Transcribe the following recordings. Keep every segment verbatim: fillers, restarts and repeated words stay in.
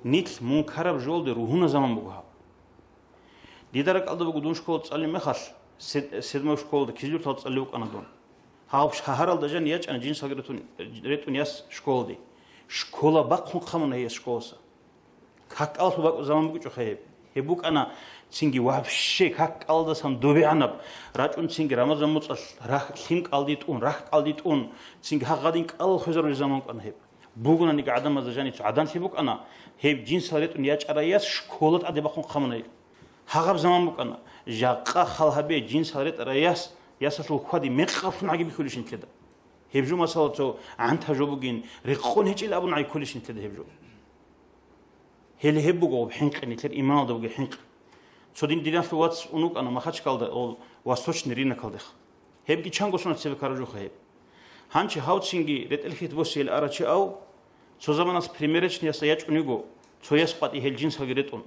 Нилъ мункараб жолде ругьуна заман буго гьаб. Дида ракӀалда буго дун школалда цӀалулеб мехалъ, сед-, седьмой школалда Кизлюрталда цӀалулев вукӀана дун. Гьав шагьаралда жани ячӀана жинсалги ретӀун, ретӀун яс школаде. Школа бахъун хъамуна гьей яс школаса. Как кӀалалъул бакӀ заман бугечӀоха гьеб. Гьеб букӀана цинги вообще как кӀалалдасан добегӀанаб. РачӀун цинги Рамазан муцӀалъ рахь лъим кӀалдитӀун, рахь кӀалдитӀун, цинги гьагъадин кӀалал хвезарулеб заман букӀана гьеб. Бугонаниги гӀадамазда жаницо гӀаданлъи букӀана, гьеб жинсал ретӀун ячӀарай яс школа тӀаде бахъун хъамунай. Гьагъаб заман букӀана, жакъа хал гьабе жинсал ретӀарай яс, ясалъул хьвади мекъаллъун гӀаги бихьулищ нилъеда? Гьеб жо масала цо гӀанта жо бугин, рекъон гьечӀел абун гӀайкулищ нилъеда гьеб жо? Гьеле гьеб буго гьеб хӀинкъи, нилъер иманалда бугеб хӀинкъи. Цо дин диналъул вац ун вукӀана Махачкалда, гьол восточный рынокалдеха. Гьебги чанго соналъ цебе ккараб жоха гьеб. Гьанчи гьав цинги ретӀел-хьит босизе арав чи ав, цо заманалъ примерочныйясда ячӀун йиго, цо яс къватӀи гьел жинсалги ретӀун.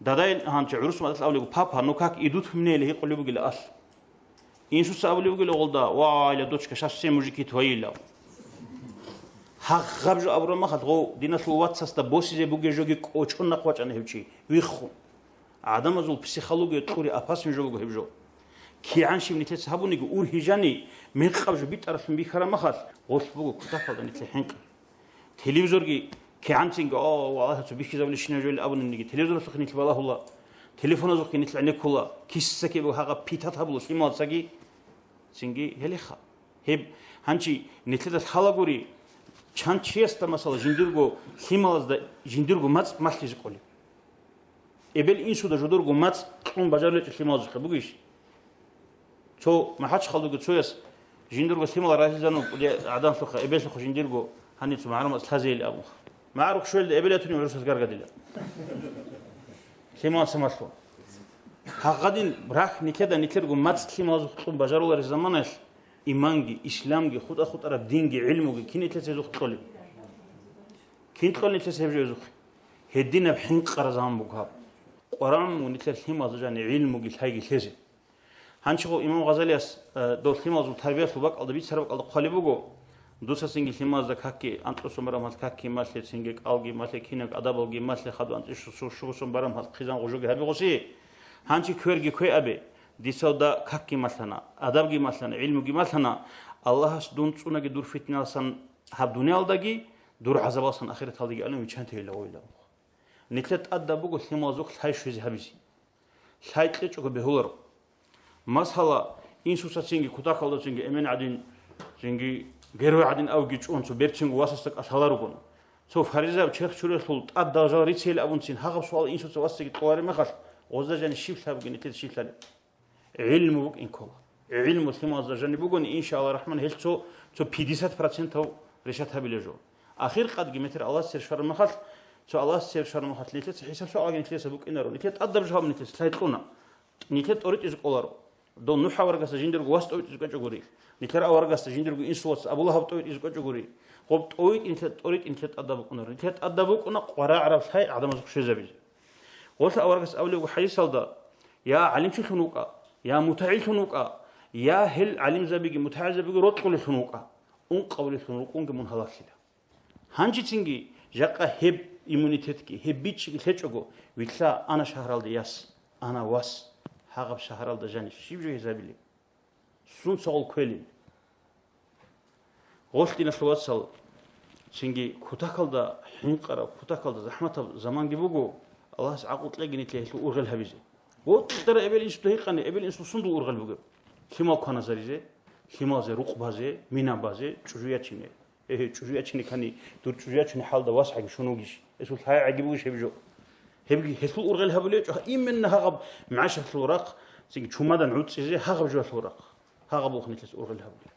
Дадайил гьанчи гӀурус мадалъ абулего: «Папа, ну как, идут мне?» — или гьикъулеб бугила алъ. Инсуца абулеб бугила гъолда: «Ва, ила дочка, щас все мужики твои», — илав. Гьагъаб жо абураб махалъ гъов диналъул вацасда босизе бугеб жоги кӀочон нахъ вачӀана гьев чи, виххун. ГӀадамазул психология кьури апасин жо буго гьеб жо. КигӀан щиб нилъеца гьабуниги ургьижани, мекъаб жо битӀаралъун бихьараб махалъ, гъолъ буго кутакалда нилъер хӀинкъи. Телевизорги кигӀанцинги, о, Аллагьасул бихьизабулищинав жо абуниги, телевизоралъухъе нилъ балагьула, телефоназухъе нилъ гӀенеккула, киса-кибе гьагъаб питат гьабула лъималцаги, цинги гьелеха. Гьеб гьанчи нилъеда лъалагури, чан чиясда, масала, жиндирго лъималазда жиндирго мацӀ малъизе кӀолеб. Эбел-инсуда жодорго мацӀ кьун бажарулечӀеб лъималазухъе бугищ? Цо МахӀачхъалдаго цояс жиндирго лъимал разилъанав кӀудияв гӀадамлъухъа, эбеллъухъа жиндирго гьаниб цо магӀарул мацӀ лъазейилан абунха. МагӀарухъ щвелда эбел ятуни гӀурусаз гаргадила. Лъималаца малъун. Гьагъадин рахь нилъеда нилъерго мацӀ лъималазухъ кьун бажарулареб заманаялъ, иманги, исламги, хутӀа-хутӀараб динги, гӀилмуги кин нилъеца гьезухъ кьолеб? Кин кьолеб нилъеца гьеб жо гьезухъе? Гьединаб хӀинкъараб заман буго гьаб. Къваран мун нилъер лъималазда жани гӀилмуги лъайги лъезе. Гьанчи гъо имам Гъазалияс, э, дов лъималазул тарбиялъул бакӀалда бицараб бакӀалда хъвалеб буго: «Дуца цинги лъималазда какги анкьго сон бараб махалъ какги малъе, цинги кӀалги малъе, кинаб адабалги малъе, хадув анцӀила щу-, щуго сон бараб махалъ хъизан гъужоги гьабе гъосе. Гьанчи кверги кве абе, дица дуда какги малъана, адабги малъана, гӀилмуги малъана, Аллагьас дун цӀунаги дур фитналъан гьаб дуниялалдаги, дур гӀазабалъан ахираталдаги», — абун виччанте гьелда гъойилан. Нилъер тӀадаб буго лъималазухъ лъай щвезе гьабизе. Лъай кьечӀого бегьуларо. Масала, инсуца цинги кутакалда цинги эмен гӀадин, цинги герой гӀадин авги чӀун, цо берцинго васасда кӀалъаларогун. Цо фаризаяб черх чурелъул тӀадал жал рицейилан абунцин гьагъаб суал инсуца васасдаги кьолареб мехалъ, гъозда жани щиб лъай бугин, нилъеда щиб лъалеб? ГӀилму букӀин ккола. ГӀилму лъималазда жаниб бугони, иншаалла рахман, гьел цо, цо пятьдесят процентов решат гьабила жо. Ахир къадги метер Аллагьасда цере щвараб махалъ, цо Аллагьасда цере щвараб махалъ, нилъеца хӀисаб-суалги нилъеца букӀинаро. Нилъер тӀадаб жо гьаб нилъеца лъай кьуна. Нилъер тӀоритӀизе кӀоларо. Дов НухӀ аварагасда жиндирго вас тӀовитӀизе кӀвечӀогури. Нилъер аварагасда жиндирго инсул вас Абу Лагьаб тӀовитӀизе кӀвечӀогури. Гъоб тӀовитӀи нилъер, тӀоритӀи нилъер тӀадаб букӀунаро. Нилъер тӀадаб букӀуна къварагӀараб лъай гӀадамазухъ щвезабизе. Гъолъа аварагас абулеб буго хӀадисалда: «Я гӀалимчилъун вукӀа, я мутагӀиллъун вукӀа, я гьел гӀалимзабиги мутагӀилзабиги рокьулеллъун вукӀа, ункъабилеллъун рукӀунги мун гьалаклъила». Гьанжецинги жакъа гьеб иммунитетги, гьеб бичӀчӀиги лъечӀого, вилълъа, ана шагьаралде яс, ана вас, гьагъаб шагьаралда жаниб щиб жо гьезабилеб? Сунцагъул кквелин. Гъолъ, диналъул вацал, цинги кутакалда хӀинкъараб, кутакалда захӀматаб заманги буго, Аллагьас гӀакъу кьеги нилъее гьелъул ургъел гьабизе. Гъоркьара эбел-инсуда гьикъани, эбел-инсул сундул ургъел бугеб? Лъимал кваназаризе, лъималазе рукъ базе, мина базе, чӀужу ячине. Гье, чӀужу ячине ккани, дур чӀужу ячунеб хӀалда вас гӀаги щун вугищ? Гьесул лъай гӀаги бугищ гьеб жо? Гьебги гьелъул ургъел гьабулеб гьечӀо, именно гьагъаб мегӀашалъул рахъ, цинги чумадан гӀуцӀизе гьагъаб жоялъул рахъ. Гьагъаб вухъ нилъеца ургъел гьабулеб.